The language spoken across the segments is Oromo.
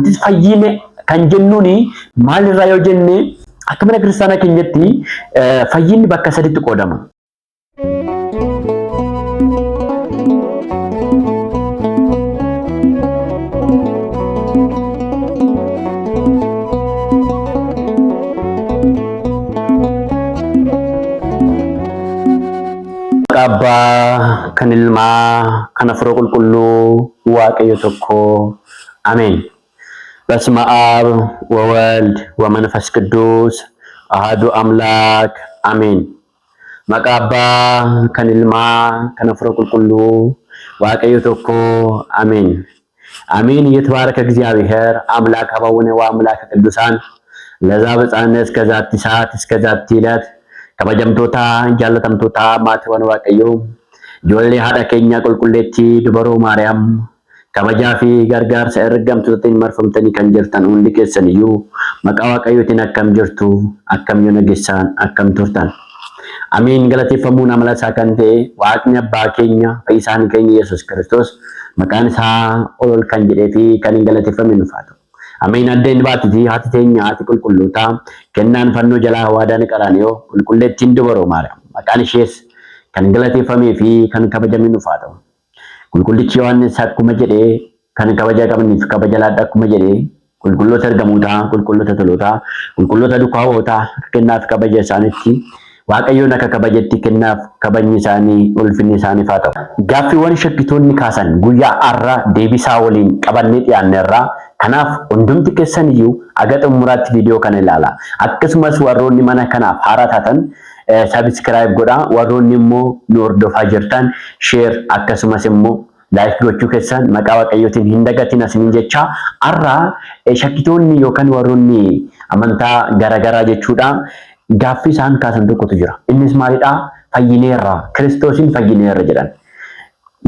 Nutis fayyine kan jennuun maalirraa yoo jenne akka mana kiristaanaa keenyatti fayyinni bakka saditti qoodama. Maqaa Abbaa, kan Ilmaa, kan Hafuura Qulqulluu, Waaqayyo tokko. Ameen. በስመ አብ ወወልድ ወመንፈስ ቅዱስ አሐዱ አምላክ አሜን። Maqaa Abbaa, kan Ilmaa, kan Hafuura Qulqulluu, Waaqayyo tokko. Ameen. አሜን። የተባረከ እግዚአብሔር አምላክ አበውነ ወአምላከ ቅዱሳን ለዛ በጻነ እስከ ዛቲ ሰዓት እስከ ዛቲ ዕለት kabajamtoota jaallatamtoota maatiiwwan Waaqayyoo ijoollee haadha keenya qulqulleettii dubaroo Maariyaam kabajaa fi gargaarsa ergamtootaatiin marfamtanii kan jirtan hundi keessan iyyuu maqaa Waaqayyootiin akkam jirtu, akkam yoo nageessaan, akkam turtan. Ameen. Galateeffamuun amala isaa kan ta'e Waaqni abbaa keenya fayyisaan keenya Yesuus Kiristoos maqaan isaa ol ol kan jedhee fi kan hin galateeffamne nuuf haa ta'u. Ameen. Addeen baatiti haati teenya haati qulqullootaa kennaan fannoo jalaa waadaan qaraaniyoo qulqulleettiin dubaroo Maariyaam maqaan ishees kan galateeffamee fi kan kabajame nuuf haa ta'u. Qulqullichi Yohaannis akkuma jedhee kan kabaja qabaniif kabaja laadha akkuma jedhee qulqulloota ergamootaa, qulqulloota tolootaa, qulqulloota dukaawootaa akka kennaaf kabaja isaaniitti Waaqayyoon akka kabajetti kennaaf kabajni isaanii ulfinni isaaniif haa ta'u. Gaaffiiwwan shakkitoonni kaasan guyyaa har'a deebisaa waliin qabannee dhiyaanneerra. Kanaaf hundumti keessan iyyuu haga xumuraatti viidiyoo kana ilaala. Akkasumas warroonni mana kanaaf haaraa taatan subscribe godhaa. Warroonni immoo nu hordofaa jirtan share akkasumas immoo like gochuu keessan maqaa Waaqayyootiin hin dagatin isiniin jecha har'a shakkitoonni yookaan warroonni amantaa garaagaraa jechuudha. Gaaffii isaan kaasan tokkotu jira. Innis maalidhaa? Fayyineerra, Kiristoosiin fayyineerra jedhan.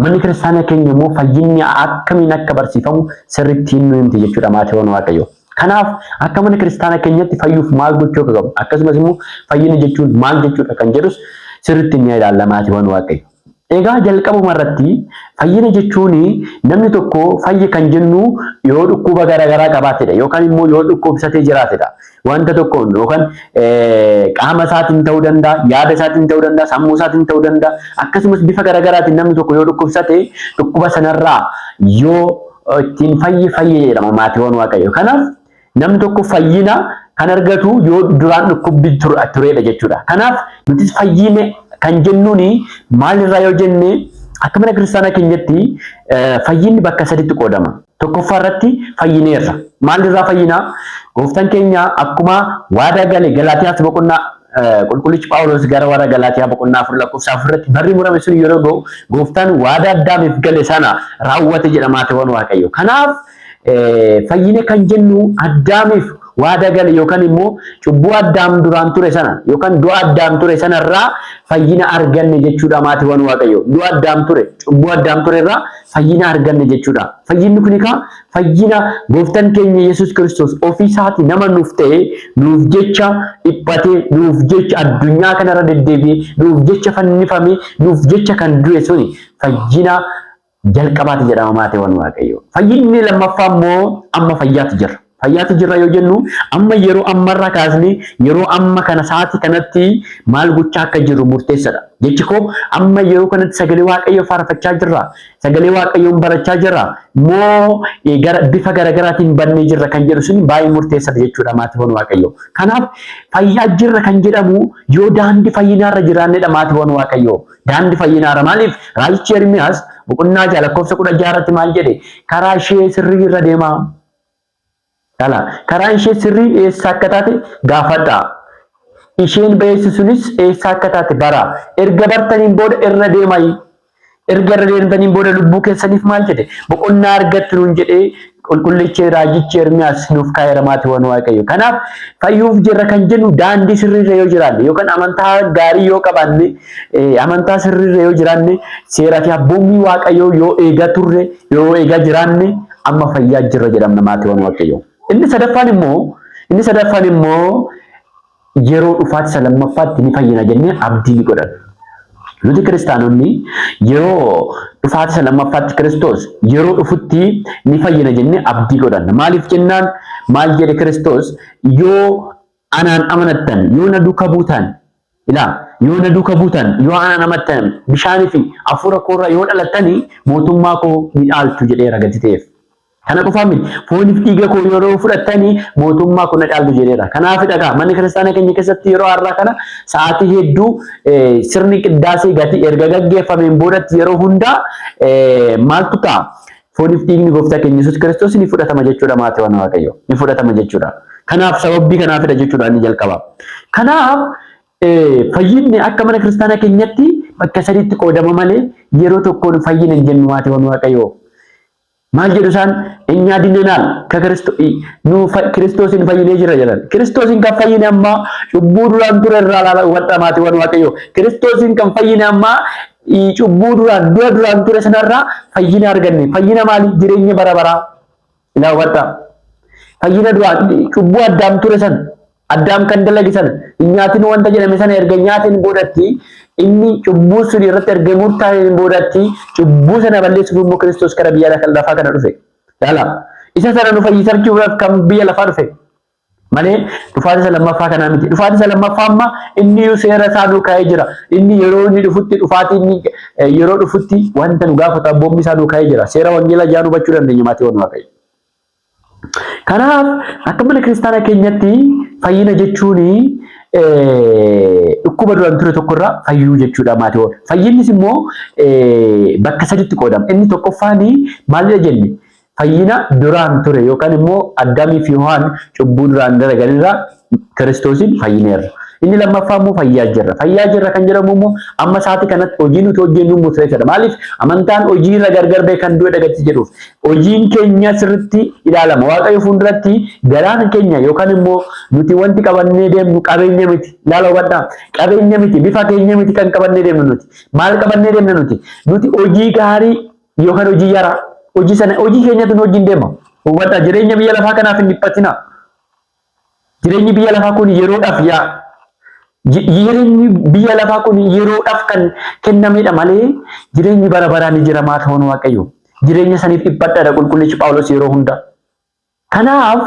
Manni kiristaanaa keenya immoo fayyinni akkamiin akka barsiifamu sirriitti nu himti jechuudha maatiiwwan Waaqayyoo. Kanaaf akka mana kiristaanaa keenyatti fayyuuf maal gochuu akka qabnu akkasumas immoo fayyina jechuun maal jechuudha kan jedhus sirriitti ni ilaalla maatiiwwan Waaqayyoo. Egaa jalqabuma irratti fayyina jechuun namni tokko fayye kan jennu yoo dhukkuba garaagaraa qabaatedha yookaan immoo yoo dhukkubsatee jiraatedha. Wanta tokkoon yookaan qaama isaatiin ta'uu danda'a, yaada isaatiin ta'uu danda'a, sammuu isaatiin ta'uu danda'a. Akkasumas bifa garaagaraatiin namni tokko yoo dhukkubsate dhukkuba sanarraa yoo ittiin fayye fayye jedhama maatiiwwan Waaqayyoo. Kanaaf namni tokko fayyina kan argatu yoo duraan dhukkubbi turedha jechuudha. Kanaaf nutis fayyine kan jennuun maalirraa yoo jenne akka mana kiristaanaa keenyatti fayyinni bakka saditti qoodama. Tokkoffaa irratti fayyineerra. Maalirraa fayyinaa? Gooftaan keenya akkuma waadaa gale Galaatiyaas boqonnaa qulqullichi Phaawulos gara warra Galaatiyaa boqonnaa 4 lakkoofsa 4 irratti barri murame sun yeroo ga'u gooftaan waadaa Addaamiif gale sana raawwate jedha maatiiwwan Waaqayyo. Kanaaf fayyine kan jennu Addaamiif waadaa gale yookaan immoo cubbuu Addaam duraan ture sana yookaan du'a Addaam ture sanarraa fayyina arganne jechuudha maatiiwwan Waaqayyo. Du'a Addaam ture, cubbuu Addaam ture irraa fayyina arganne jechuudha. Fayyinni kun egaa fayyina gooftaan keenya Yesuus Kiristoos ofii isaatii nama nuuf ta'e nuuf jecha dhiphatee nuuf jecha addunyaa kanarra deddeebi'ee nuuf jecha fannifamee nuuf jecha kan du'e suni fayyina jalqabaati jedhama maatiiwwan Waaqayyo. Fayyinni lammaffaa immoo amma fayyaatti jirra. Fayyaatti jirra yoo jennu amma yeroo ammarraa kaasnee yeroo amma kana sa'aatii kanatti maal gochaa akka jirru murteessadha. Jechi koo amma yeroo kanatti sagalee Waaqayyoo faarfachaa jirra. Sagalee Waaqayyoon barachaa jirra. Moo gara bifa garaagaraatiin bannee jirra kan jedhu sun baay'ee murteessadha jechuudha maatiiwwan Waaqayyoo. Kanaaf fayyaa jirra kan jedhamu yoo daandii fayyinaarra jiraannedha maatiiwwan Waaqayyoo. Daandii fayyinaarra maaliif? Raajichi Ermiyaas boqonnaa 6 lakkoofsa 16 irratti maal jedhe? Karaa ishee sirrii irra deemaa. Dhala. Karaan ishee sirriin eessa akka taate gaafadhaa. Isheen ba'eessi sunis eessa akka taate baraa. Erga bartaniin booda irra deemai. Erga irra deemtaniin booda lubbuu keessaniif maal jedhe? Boqonnaa argattu nuun jedhee qulqullichi raajichi Ermiyaas nuuf kaa'eera maatiiwwan Waaqayyo. Kanaaf fayyuuf jirra kan jennu daandii sirriirra yoo jiraanne yookaan amantaa gaarii yoo qabaanne amantaa sirriirra yoo jiraanne seeraa fi abboommii Waaqayyoo yoo eegaa turre yoo eegaa jiraanne amma fayyaa jirra jedhamna maatiiwwan Waaqayyoo. Inni sadaffaan immoo yeroo dhufaati isa lammaffaatti ni fayyina jennee abdii ni godhanna. Nuti kiristaanonni yeroo dhufaatii isa lammaffaatti Kiristoos yeroo dhufutti ni fayyina jennee abdii godhanna. Maaliif jennaan maal jedhe Kiristoos? Yoo anaan amanattan, yoo na duuka buutan, ilaa, yoo na duuka buutan, yoo anaan amanattan, bishaanii fi hafuura koorraa yoo dhalattanii mootummaa koo ni dhaaltu jedheera gadi ta'eef. Kana qofaa miti, fooniif dhiiga koo yeroo fudhattanii mootummaa koo na dhaaltu jedheera. Kanaaf dhagaa mana kiristaanaa keenya keessatti yeroo har'aa kana sa'aatii hedduu sirni qiddaasee gatii erga gaggeeffameen boodatti yeroo hundaa maaltu ta'a? Fooniif dhiigni gooftaa keenya Yesuus Kiristoos ni fudhatama jechuudha, maatiiwwan Waaqayyoo. Ni fudhatama jechuudha. Kanaaf sababii kanaafidha jechuudha inni jalqaba. Kanaaf fayyinni akka mana kiristaanaa keenyatti bakka sadiitti qoodama malee yeroo tokkoon fayyina hin jennu, maatiiwwan Waaqayyoo. Maal jedhu isaan? እኛ ድነናል nu Kiristoosiin fayyinee jira jedhan. Kiristoosiin kan fayyine ammaa cubbuu duraan ture irraa hubadhaa, maatiiwwan Waaqayyoo. Kiristoosiin kan fayyine ammaa cubbuu duraan dura duraan ture sanarraa fayyina arganne. Fayyina maali? Jireenya bara baraa. Ilaa, hubadhaa. Fayyina duraan cubbuu Addaam ture sana, Addaam kan dalage sana, hin nyaatin wanta jedhame sana erga nyaatin boodatti, inni cubbuu sun irratti erga murtaa'een boodatti, cubbuu sana balleessuuf immoo Kiristoos gara biyya lafaa kana dhufe. Ilaala. Isa sana nu fayyisachuudhaaf kan biyya lafaa dhufe. Malee dhufaatii isa lammaffaa kanaa miti. Dhufaatii isa lammaffaa amma inni seera isaa nu kaa'ee jira. Inni yeroo inni dhufutti, dhufaatii inni yeroo dhufutti wanta nu gaafatu abboommi isaa nu kaa'ee jira. Seera wangeelaa jaa hubachuu dandeenya, maatiiwwan Waaqayyo. Kanaaf akka mana kiristaanaa keenyatti fayyina jechuun dhukkuba duraan ture tokkorraa fayyuu jechuudha, maatiiwwan. Fayyinnis immoo bakka saditti qoodama. Inni tokkoffaan maalidha jenne? Fayyina duraan ture yookaan immoo Addaamii fi Hewaan cubbuu duraan dalaganirraa Kiristoosiin fayyineerra. Inni lammaffaa immoo fayyaa jirra. Fayyaa jirra kan jedhamu immoo amma sa'aatii kanatti hojii nuti hojjennu murteessaadha. Maaliif? Amantaan hojii irra gargar ba'e kan du'e dhagatti jedhuuf. Hojiin keenya sirriitti ilaalama. Waaqayyo fuulduratti galaan keenya yookaan immoo nuti wanti qabannee deemnu qabeenya miti. Ilaala, hubadhaa. Qabeenya miti, bifa keenya miti kan qabannee deemnu nuti. Maal qabannee deemna nuti? Nuti hojii gaarii yookaan hojii yaraa. Hojii sana, hojii keenyatu nu wajjin deema. Hubadhaa, jireenya biyya lafaa kanaaf hin dhiphatina. Jireenyi biyya lafaa kun yeroodhaaf yaa. Jireenyi biyya lafaa kun yeroodhaaf kan kennamedha malee jireenyi bara baraa ni jira, maatiiwwan Waaqayyo. Jireenya saniif dhiphadhaadha qulqullichi Phaawulos yeroo hunda. Kanaaf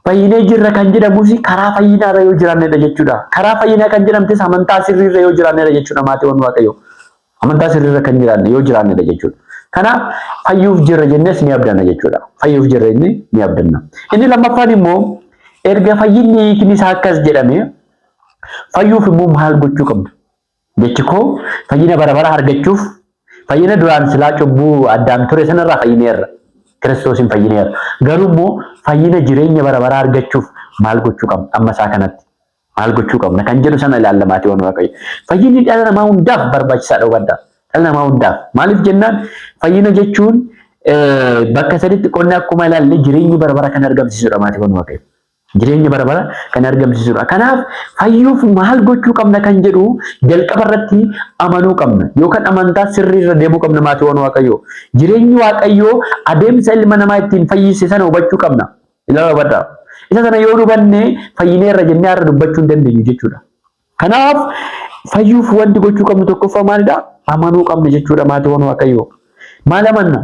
fayyinee jirra kan jedhamus karaa fayyinaarra yoo jiraannedha jechuudha. Karaa fayyinaa kan jedhamtes amantaa sirriirra yoo jiraannedha jechuudha, maatiiwwan Waaqayyo. Amantaa sirriirra kan jiraanne yoo jiraannedha jechuudha. Kanaaf fayyuuf jirra jennes ni abdanna jechuudha. Fayyuuf jirra jennee ni abdanna. Inni lammaffaan immoo erga fayyinni hiikni isaa akkas jedhame, fayyuuf immoo maal gochuu qabna? Jechi koo fayyina bara bara argachuuf, fayyina duraan silaa cubbuu Addaam ture sanarraa fayyineerra. Kiristoosiin fayyineerra. Garuu immoo fayyina jireenya bara baraa argachuuf maal gochuu qabna? Amma isaa kanatti maal gochuu qabna kan jedhu sana ilaalla, maatiiwwan Waaqayyo. Fayyinni dhala namaa hundaaf barbaachisaadha, hubadhaa. Dhala namaa hundaaf. Maaliif jennaan fayyina jechuun bakka saditti qonni akkuma ilaalle jireenyi bara bara kan argamsiisudha, maatiiwwan Waaqayyo. Jireenya bara bara kan argamsiisudha. Kanaaf fayyuuf maal gochuu qabna kan jedhu jalqaba irratti amanuu qabna yookaan amantaa sirrii irra deemuu qabna, maatiiwwan Waaqayyoo. Jireenyi Waaqayyoo adeemsa ilma namaa ittiin fayyise sana hubachuu qabna. Ilaala, hubadhaa. Isa sana yoo hubanne fayyineerra jennee har'a dubbachuu hin dandeenyu jechuudha. Kanaaf fayyuuf wanti gochuu qabnu tokkoffaa maalidha? Amanuu qabna jechuudha, maatiiwwan Waaqayyoo. Maal amanna?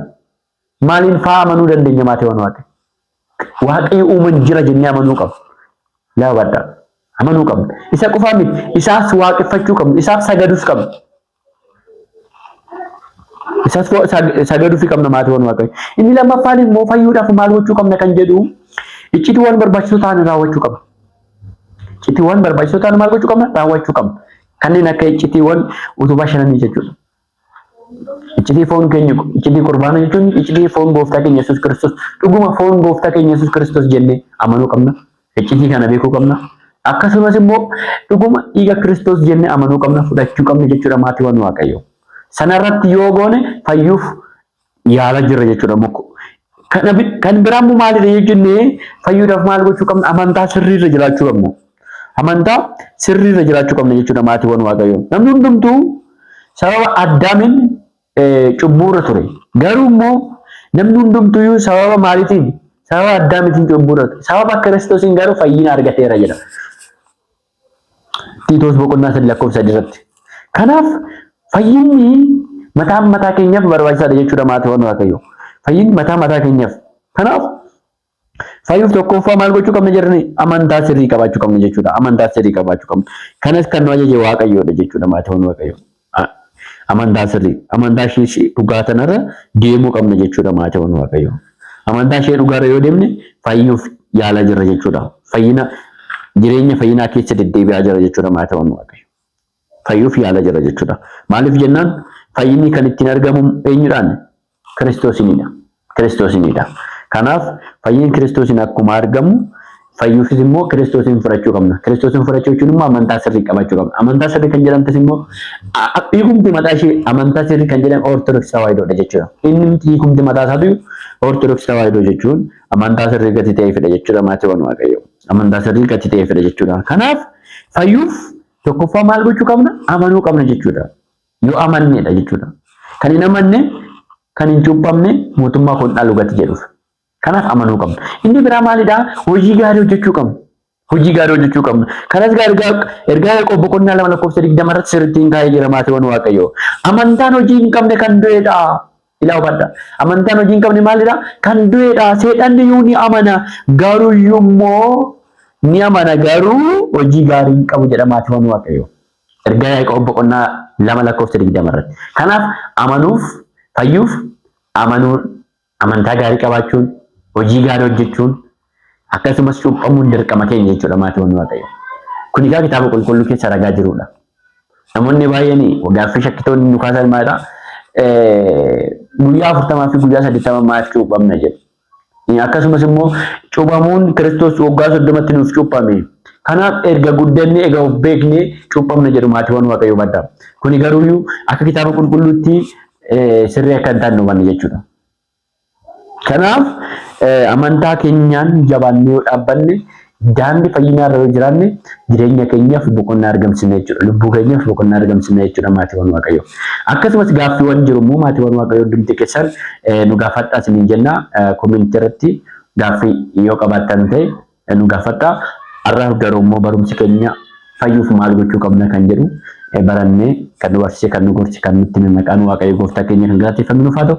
Maaliin fa'aa amanuu dandeenya, maatiiwwan Waaqayyoo? Waaqayyo uuman jira jennee amanuu qabna. Yaa, hubadhaa. Amanuu qabna. Isa qofaa miti. Isaaf waaqeffachuu qabna. Isaaf sagaduus qabna. Isaaf sagaduuf qabna, maatiiwwan Waaqayyo. Inni lammaffaan immoo fayyuudhaaf maal gochuu qabna kan jedhu iccitiiwwan barbaachisoo ta'an raawwachuu qabna. Iccitiiwwan barbaachisoo ta'an maal gochuu qabna? Raawwachuu qabna. Kanneen akka iccitiiwwan utubaa shananii jechuudha. Iccitii foon keenya, iccitii qurbaana jechuun iccitii foon gooftaa keenya Yesuus Kiristoos, dhuguma foon gooftaa keenya Yesuus Kiristoos jennee amanuu qabna. Iccitii kana beekuu qabna. Akkasumas immoo dhuguma dhiiga Kiristoos jennee amanuu qabna, fudhachuu qabna jechuudha, maatiiwwan Waaqayyoo. Sanarratti yoo goone fayyuuf yaala jirra jechuudha mukku. Kan biraa immoo maalidha yoo jennee, fayyuudhaaf maal gochuu qabna? Amantaa sirriirra jiraachuu qabna. Amantaa sirriirra jiraachuu qabna jechuudha, maatiiwwan Waaqayyoo. Namni hundumtuu sababa Addaamiin cubbuurra ture. Garuu immoo namni hundumtuyyuu sababa maaliitiin? Sababa Addaamiitiin cubbuurra ture. Sababa Kiristoosiin garuu fayyina argateera jedha. Tiitoos boqonnaa 3 lakkoofsa 3 irratti. Kanaaf fayyinni mataa mataa keenyaaf barbaachisaadha jechuudha maatiiwwan Waaqayyoo. Fayyinni mataa mataa keenyaaf. Kanaaf fayyuuf tokkoffaa maal gochuu qabna jedhani? Amantaa sirrii qabaachuu qabna jechuudha. Amantaa sirrii qabaachuu qabna. Kanas kan nu ajaje Waaqayyoodha jechuudha maatiiwwan Waaqayyoo. Amantaa sirrii, amantaa ishee dhugaa tanarra deemuu qabna jechuudha maatiiwwan Waaqayyoo. Amantaa ishee dhugaarra yoo deemne fayyuuf yaalaa jirra jechuudha. Fayyina jireenya fayyinaa keessa deddeebi'aa jira jechuudha maatiiwwan Waaqayyoo. Fayyuuf yaalaa jira jechuudha. Maaliif jennaan fayyinni kan ittiin argamu eenyudhaan? Kiristoosinidha. Kiristoosinidha. Kanaaf fayyinni Kiristoosiin akkuma argamu fayyuufis immoo Kiristoosiin fudhachuu qabna. Kiristoosiin fudhachuu jechuun immoo amantaa sirrii qabaachuu qabna. Amantaa sirrii kan jedhamtes immoo hiikumti mataa ishee amantaa sirrii kan jedhamu Ortodoksii Tawaahidoodha jechuudha. Inni hiikumti mataa isaatu Ortodoksii Tawaahidoo jechuun amantaa sirrii gati ta'eefidha jechuudha maatiiwwan Waaqayyoo. Amantaa sirrii gati ta'eefidha jechuudha. Kanaaf fayyuuf tokkoffaa maal gochuu qabna? Amanuu qabna jechuudha. Yoo amannedha jechuudha. Kan hin amanne, kan hin cuuphamne mootummaa kun dhaalu gati jedhuuf. Kanaaf amanuu qabna. Inni biraa maalidhaa? Hojii gaarii hojjechuu qabna. Hojii gaarii hojjechuu qabna. Kanas ergaa ergaa Yaaqoob boqonnaa 2 lakkoofsa 20 irratti sirriitti hin kaa'ee jira maatiiwwan Waaqayyoo. Amantaan hojii hin qabne kan du'edha. Ilaa hubadha. Amantaan hojii hin qabne maalidha? Kan du'edha. Seexanni iyyuu ni amana. Garuu immoo ni amana garuu hojii gaarii hin qabu jedha maatiiwwan Waaqayyoo. Ergaa Yaaqoob boqonnaa 2 lakkoofsa 20 irratti. Kanaaf amanuuf, fayyuuf amanuu, amantaa gaarii qabaachuun, hojii gaarii hojjechuun, akkasumas cuuphamuun dirqama keenya jechuudha maatiiwwan Waaqayyoo. Kun egaa kitaaba qulqulluu keessa ragaa jirudha. Namoonni baay'een gaaffii shakkitoonni nu kaasan maalidha? Guyyaa 40 fi guyyaa 80 maaf cuuphamna jedhu. Akkasumas immoo cuuphamuun Kiristoos waggaa 30tti nuuf cuuphame. Kanaaf erga guddannee egaa of beeknee cuuphamna jedhu maatiiwwan Waaqayyoo badda. Kuni garuuyyuu akka kitaaba qulqulluutti sirrii akka hin taane hubanna jechuudha. Kanaaf amantaa keenyaan jabaannee yoo dhaabbanne daandii fayyinaa irra yoo jiraanne jireenya keenyaaf boqonnaa argamsiisna jechuudha. Lubbuu keenyaaf boqonnaa argamsiisna jechuudha maatiiwwan Waaqayyoo. Akkasumas gaaffiiwwan jiru immoo maatiiwwan Waaqayyoo hundumti keessan nu gaafadhaa isiniin jenna. Koomenti irratti gaaffii yoo qabaattan ta'e nu gaafadhaa. Har'aaf garuu immoo barumsi keenya fayyuuf maal gochuu qabna kan jedhu barannee kan nu barsiise kan nu gorse kan nutti hime maqaan Waaqayyo gooftaa keenya kan galateeffamu nuuf haa ta'u.